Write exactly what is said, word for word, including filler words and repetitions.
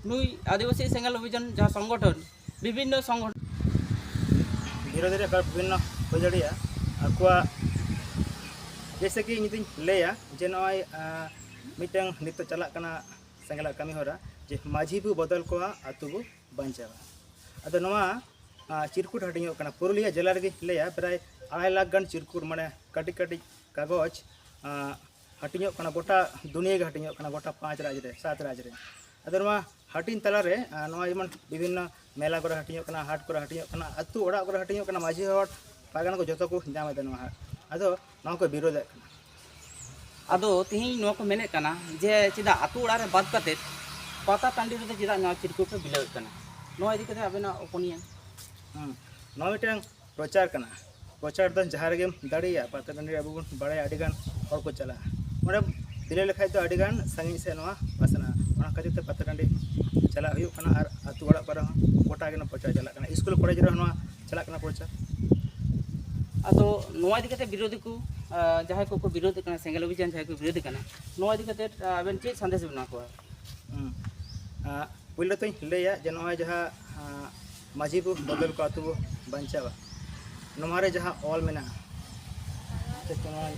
ᱱᱩᱭ ᱟᱹᱫᱤᱵᱟᱹᱥᱤ ᱥᱮᱸᱜᱮᱞ ᱚᱵᱷᱤᱡᱟᱱ ᱡᱟᱦᱟᱸ ᱥᱚᱝᱜᱚᱴᱷᱚᱱ, ᱵᱤᱵᱷᱤᱱᱱᱚ ᱥᱚᱝᱜᱚᱴᱷᱚᱱ ᱵᱤᱨᱳᱫᱷᱤ ᱨᱮ ᱵᱤᱵᱷᱤᱱᱱᱚ ᱦᱩᱭ ᱫᱟᱲᱮᱭᱟᱜᱼᱟ᱾ ᱟᱠᱚᱣᱟᱜ ᱡᱮᱭᱥᱮ ᱠᱤ ᱤᱧ ᱡᱩᱫᱤᱧ ᱞᱟᱹᱭᱟ ᱡᱮ ᱱᱚᱜᱼᱚᱭ ᱢᱤᱫᱴᱟᱝ ᱱᱤᱛᱚᱜ ᱪᱟᱞᱟᱜ ᱠᱟᱱᱟ ᱥᱮᱸᱜᱮᱞᱟᱜ ᱠᱟᱹᱢᱤ ᱦᱚᱨᱟ, ᱡᱮ ᱢᱟᱹᱡᱷᱤ ᱵᱚ ᱵᱚᱫᱚᱞ ᱠᱚᱣᱟ, ᱟᱹᱛᱩ ᱵᱚ ᱵᱟᱧᱪᱟᱣᱟ᱾ ᱟᱫᱚ ᱱᱚᱣᱟ ᱪᱤᱨᱠᱩᱴ ᱦᱟᱹᱴᱤᱧᱚᱜ ᱠᱟᱱᱟ, ᱯᱩᱨᱩᱞᱤᱭᱟᱹ ᱡᱮᱞᱟ ᱨᱮᱜᱮ ᱞᱟᱹᱭᱟ ᱯᱨᱟᱭ ᱟᱲᱟᱭ ᱞᱟᱠᱷ ᱜᱟᱱ ᱪᱤᱨᱠᱩᱴ, ᱢᱟᱱᱮ ᱠᱟᱹᱴᱤᱡ ᱠᱟᱹᱴᱤᱡ ᱠᱟᱜᱚᱡᱽ ᱦᱟᱹᱴᱤᱧᱚᱜ ᱠᱟᱱᱟ, ᱜᱚᱴᱟ ᱫᱩᱱᱤᱭᱟᱹ ᱜᱮ ᱦᱟᱹᱴᱤᱧᱚᱜ ᱠᱟᱱᱟ, ᱜᱚᱴᱟ ᱯᱟᱸᱪ ᱨᱟᱡᱽ ᱨᱮ, ᱥᱟᱛ ᱨᱟᱡᱽ ᱨᱮ᱾ ᱟᱫᱚ ᱱᱚᱣᱟ ᱦᱟᱹᱴᱤᱧ ᱛᱟᱞᱟᱨᱮ ᱱᱚᱣᱟ ᱡᱮᱢᱚᱱ ᱵᱤᱵᱷᱤᱱᱱᱚ ᱢᱮᱞᱟ ᱠᱚᱨᱮ ᱦᱟᱹᱴᱤᱧᱚᱜ ᱠᱟᱱᱟ, ᱦᱟᱴ ᱠᱚᱨᱮ ᱦᱟᱹᱴᱤᱧᱚᱜ ᱠᱟᱱᱟ, ᱟᱹᱛᱩ ᱚᱲᱟᱜ ᱠᱚᱨᱮ ᱦᱟᱹᱴᱤᱧᱚᱜ ᱠᱟᱱᱟ, ᱢᱟᱹᱡᱷᱤ ᱦᱚᱲ ᱯᱟᱨᱜᱟᱱᱟ ᱠᱚ ᱡᱚᱛᱚ ᱠᱚ ᱧᱟᱢ ᱮᱫᱟ ᱱᱚᱣᱟ ᱦᱟᱴ᱾ ᱟᱫᱚ ᱱᱚᱣᱟ ᱠᱚ ᱵᱤᱨᱳᱫᱮᱫ ᱠᱟᱱᱟ᱾ ᱟᱫᱚ ᱛᱮᱦᱮᱧ ᱱᱚᱣᱟ ᱠᱚ ᱢᱮᱱᱮᱫ ᱠᱟᱱᱟ ᱡᱮ ᱪᱮᱫᱟᱜ ᱟᱹᱛᱩ ᱚᱲᱟᱜ ᱨᱮ ᱵᱟᱫ ᱠᱟᱛᱮ ᱯᱟᱛᱟ ᱴᱟᱺᱰᱤ ᱨᱮᱫᱚ ᱪᱮᱫᱟᱜ ᱱᱚᱣᱟ ᱪᱤᱨᱠᱩᱴ ᱯᱮ ᱵᱤᱞᱟᱹᱣᱮᱫ ᱠᱟᱱᱟ? ᱱᱚᱣᱟ ᱤᱫᱤ ᱠᱟᱛᱮ ᱟᱵᱮᱱᱟᱜ ᱚᱯᱤᱱᱤᱭᱚᱱ? ᱦᱮᱸ, ᱱᱚᱣᱟ ᱢᱤᱫᱴᱟᱝ ᱯᱨᱚᱪᱟᱨ ᱠᱟᱱᱟ᱾ ᱯᱨᱚᱪᱟᱨ ᱫᱚ ᱡᱟᱦᱟᱸ ᱨᱮᱜᱮᱢ ᱫᱟᱲᱮᱭᱟᱜᱼᱟ, ᱯᱟᱛᱟ ᱴᱟᱺᱰᱤ ᱨᱮ ᱟᱵᱚ ᱵᱚᱱ ᱵᱟᱲᱟᱭᱟ ᱟᱹᱰᱤ ᱜᱟᱱ ᱦᱚᱲ ᱠᱚ ᱪᱟᱞᱟᱜᱼᱟ᱾ ᱚᱸᱰᱮ ᱵᱤᱞᱟᱹᱣ ᱞᱮᱠᱷᱟᱡ ᱫᱚ ᱟᱹᱰᱤ ᱜᱟᱱ ᱥᱟᱺᱜᱤᱧ ᱥᱮᱫ ᱱᱚᱣᱟ ᱯᱟᱥᱱᱟᱜᱼᱟ᱾ ᱚᱱᱟ ᱠᱷᱟᱹᱛᱤᱨ ᱛᱮ ᱯᱟᱛᱟ ᱴᱟᱺᱰᱤ ᱪᱟᱞᱟᱜ ᱦᱩᱭᱩᱜ ᱠᱟᱱᱟ ᱟᱨ ᱟᱹᱛᱩ ᱚᱲᱟᱜ ᱠᱚᱨᱮ ᱦᱚᱸ ᱜᱚᱴᱟ ᱜᱮ ᱱᱚᱣᱟ ᱯᱨᱚᱪᱟᱨ ᱪᱟᱞᱟᱜ ᱠᱟᱱᱟ᱾ ᱥᱠᱩᱞ ᱠᱚᱞᱮᱡᱽ ᱨᱮᱦᱚᱸ ᱱᱚᱣᱟ ᱪᱟᱞᱟᱜ ᱠᱟᱱᱟ ᱯᱨᱚᱪᱟᱨ᱾ ᱟᱫᱚ ᱱᱚᱣᱟ ᱤᱫᱤ ᱠᱟᱛᱮ ᱵᱤᱨᱳᱫᱷᱤ ᱠᱚ, ᱟᱸ, ᱡᱟᱦᱟᱸᱭ ᱠᱚᱠᱚ ᱵᱤᱨᱳᱫᱷ ᱠᱟᱱᱟ, ᱥᱮᱸᱜᱮᱞ ᱚᱵᱷᱤᱡᱟᱱ ᱡᱟᱦᱟᱸᱭ ᱠᱚ ᱵᱤᱨᱳᱫᱷ ᱠᱟᱱᱟ, ᱱᱚᱣᱟ ᱤᱫᱤ ᱠᱟᱛᱮ, ᱟᱸ, ᱟᱵᱮᱱ ᱪᱮᱫ ᱥᱟᱸᱫᱮᱥ ᱵᱮᱱ ᱮᱢᱟ ᱠᱚᱣᱟ? ᱦᱩᱸ᱾ ᱟᱸ, ᱯᱳᱭᱞᱳ ᱛᱚᱧ ᱞᱟᱹᱭᱟ ᱡᱮ ᱱᱚᱜᱼᱚᱭ ᱡᱟᱦᱟᱸ, ᱟᱸ, ᱢᱟᱹᱡᱷᱤ ᱵᱚ ᱵᱚᱫᱚᱞ ᱠᱚ ᱟᱹᱛᱩ ᱵᱚ ᱵᱟᱧᱪᱟᱣᱟ, ᱱᱚᱣᱟ ᱨᱮ ᱡᱟᱦᱟᱸ ᱚᱞ ᱢᱮᱱᱟᱜᱼᱟ, ᱪᱮᱫ ᱠᱚ ᱱᱚᱣᱟ